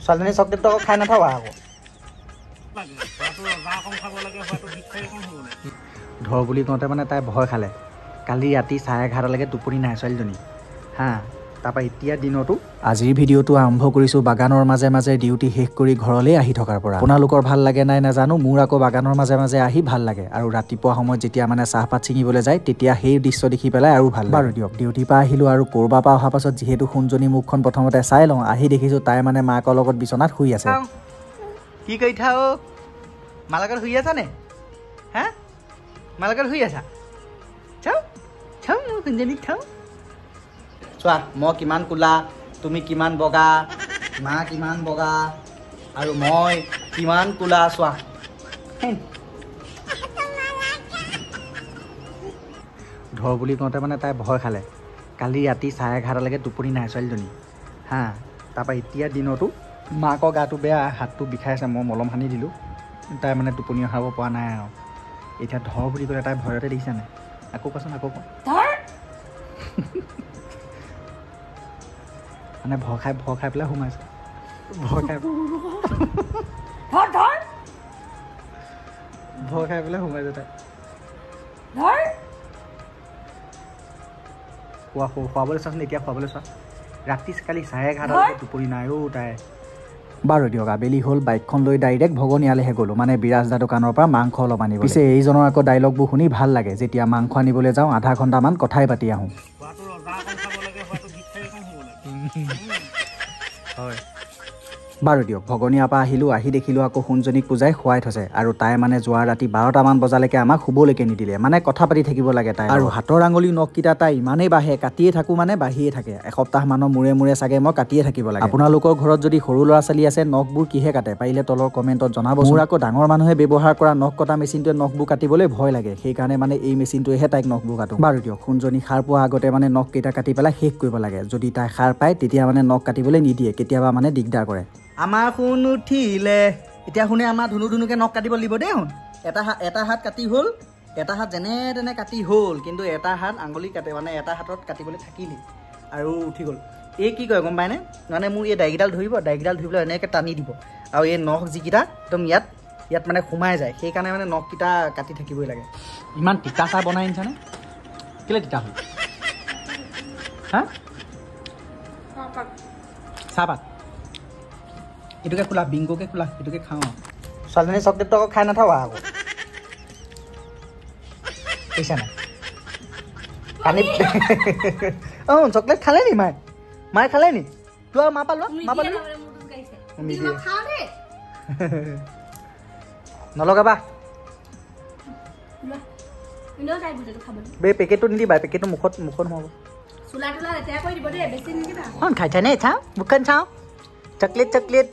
ছোৱালীজনী চকলেটটো আকৌ খাই নাথাবা আকৌ। ধৰ বুলি কওঁতে মানে তাই ভয় খালে। কালি ৰাতি 11:30লৈকে টোপনি নাই ছোৱালীজনী। হা, তাৰপৰা এতিয়া দিনতো আজিৰ ভিডিঅ'টো আৰম্ভ কৰিছোঁ বাগানৰ মাজে মাজে ডিউটি শেষ কৰি ঘৰলৈ আহি থকাৰ পৰা। আপোনালোকৰ ভাল লাগে নাই নাজানো, মোৰ আকৌ বাগানৰ মাজে মাজে আহি ভাল লাগে। আৰু ৰাতিপুৱা সময়ত যেতিয়া মানে চাহপাত ছিঙিবলৈ যায় তেতিয়া সেই দৃশ্য দেখি পেলাই আৰু ভাল লাগে। বাৰু দিয়ক, ডিউটিৰ পৰা আহিলোঁ আৰু ক'ৰবাৰ পৰা অহাৰ পাছত যিহেতু সোণজনী মুখখন প্ৰথমতে চাই লওঁ, আহি দেখিছোঁ তাই মানে মাকৰ লগত বিচনাত শুই আছে। কি কৰি থাও? মাৰ লগত শুই আছা নে? হা, মাৰ লগত শুই আছা? চাওঁ চাওঁ সোণজনীক চাওঁ। চোৱা, মই কিমান কোলা, তুমি কিমান বগা, মা কিমান বগা আৰু মই কিমান কোলা। চোৱা, ধৰ বুলি কওঁতে মানে তাই ভয় খালে। কালি ৰাতি 11:30লৈকে টোপনি নাই ছোৱালীজনী। হা, তাৰপৰা এতিয়া দিনতো মাকৰ গাটো বেয়া, হাতটো বিষাই আছে, মই মলম সানি দিলোঁ। তাই মানে টোপনি অহাব পৰা নাই আৰু। এতিয়া ধৰ বুলি ক'লে তাই ভয়তে দেখিছা নাই? আকৌ কোৱাচোন, আকৌ কোৱা। মানে ভয় খাই পেলাই সোমাইছে, ভয় খাই পেলাই সোমাইছে তাই। খুৱাবলৈ চোৱাচোন, এতিয়া খুৱাবলৈ চোৱা। ৰাতি কালি 11:30লৈকে টোপনি নাই অ' তাই। বাৰু দিয়ক, আবেলি হ'ল, বাইকখন লৈ ডাইৰেক্ট ভগনীয়ালৈহে গ'লোঁ, মানে বিৰাজ দা দোকানৰ পৰা মাংস অলপ আনিব। পিছে এইজনৰ আকৌ ডাইলগবোৰ শুনি ভাল লাগে। যেতিয়া মাংস আনিবলৈ যাওঁ আধা ঘণ্টামান কথাই পাতি আহোঁ। বাৰু দিয়ক, ভগনীয়াৰ পৰা আহিলোঁ, আহি দেখিলোঁ আকৌ সোণজনীক পূজাই খুৱাই থৈছে। আৰু তাই মানে যোৱা ৰাতি 12টামান বজালৈকে আমাক শুবলৈকে নিদিলে, মানে কথা পাতি থাকিব লাগে তাই। আৰু হাতৰ আঙুলি নখকেইটা তাই ইমানেই বাঢ়ে, কাটিয়ে থাকোঁ মানে বাঢ়িয়ে থাকে। এসপ্তাহমানৰ মূৰে মূৰে চাগে মই কাটিয়ে থাকিব লাগে। আপোনালোকৰ ঘৰত যদি সৰু ল'ৰা ছোৱালী আছে, নখবোৰ কিহে কাটে পাৰিলে তলৰ কমেণ্টত জনাব। মোৰ আকৌ ডাঙৰ মানুহে ব্যৱহাৰ কৰা নখ কটা মেচিনটোৱে নখবোৰ কাটিবলৈ ভয় লাগে, সেইকাৰণে মানে এই মেচিনটোৱেহে তাইক নখবোৰ কাটোঁ। বাৰু দিয়ক, সোণজনী সাৰ পোৱাৰ আগতে মানে নখকেইটা কাটি পেলাই শেষ কৰিব লাগে। যদি তাই সাৰ পায় তেতিয়া মানে নখ কাটিবলৈ নিদিয়ে, কেতিয়াবা মানে দিগদাৰ কৰে। আমাৰ সোণ উঠিলে এতিয়া শুনে আমাৰ ধুনু ধুনুকে নখ কাটিব লাগিব দেই। সোণ এটা হাত কাটি হ'ল, এটা হাত যেনে তেনে কাটি হ'ল, কিন্তু এটা হাত আঙুলি কাটে মানে এটা হাতত কাটিবলৈ থাকিলেই আৰু উঠি গ'ল। এই কি কয় গম পায়নে? মানে মোৰ এই দাড়িকেইডাল ধৰিব, দাড়িকেইডাল ধৰি পেলাই এনেকৈ টানি দিব আৰু এই নখ যিকেইটা একদম ইয়াত ইয়াত মানে সোমাই যায়, সেইকাৰণে মানে নখকেইটা কাটি থাকিবই লাগে। ইমান তিতা চাহ বনাই আনিছানে? কেলৈ তিতা হ'ল? হা, চাহপাত এইটোকে খোলা, বিংগোকে খোলা, এইটোকে খাওঁ। ছোৱালীজনী চকলেটটো আকৌ খাই নাথাবা আকৌ, বুজিছা নাই? কানি অঁ, চকলেট খালে নি মায়ে? মায়ে খালে নি? লোৱা মা পা লোৱা, মা পা লোৱা। নলগাবা বে, পেকেটটো নিদিবা, পেকেটটো মুখত মুখত সোমাব। খাইছা নে? চাওঁ মুখখন চাওঁ। Chocolate chocolate.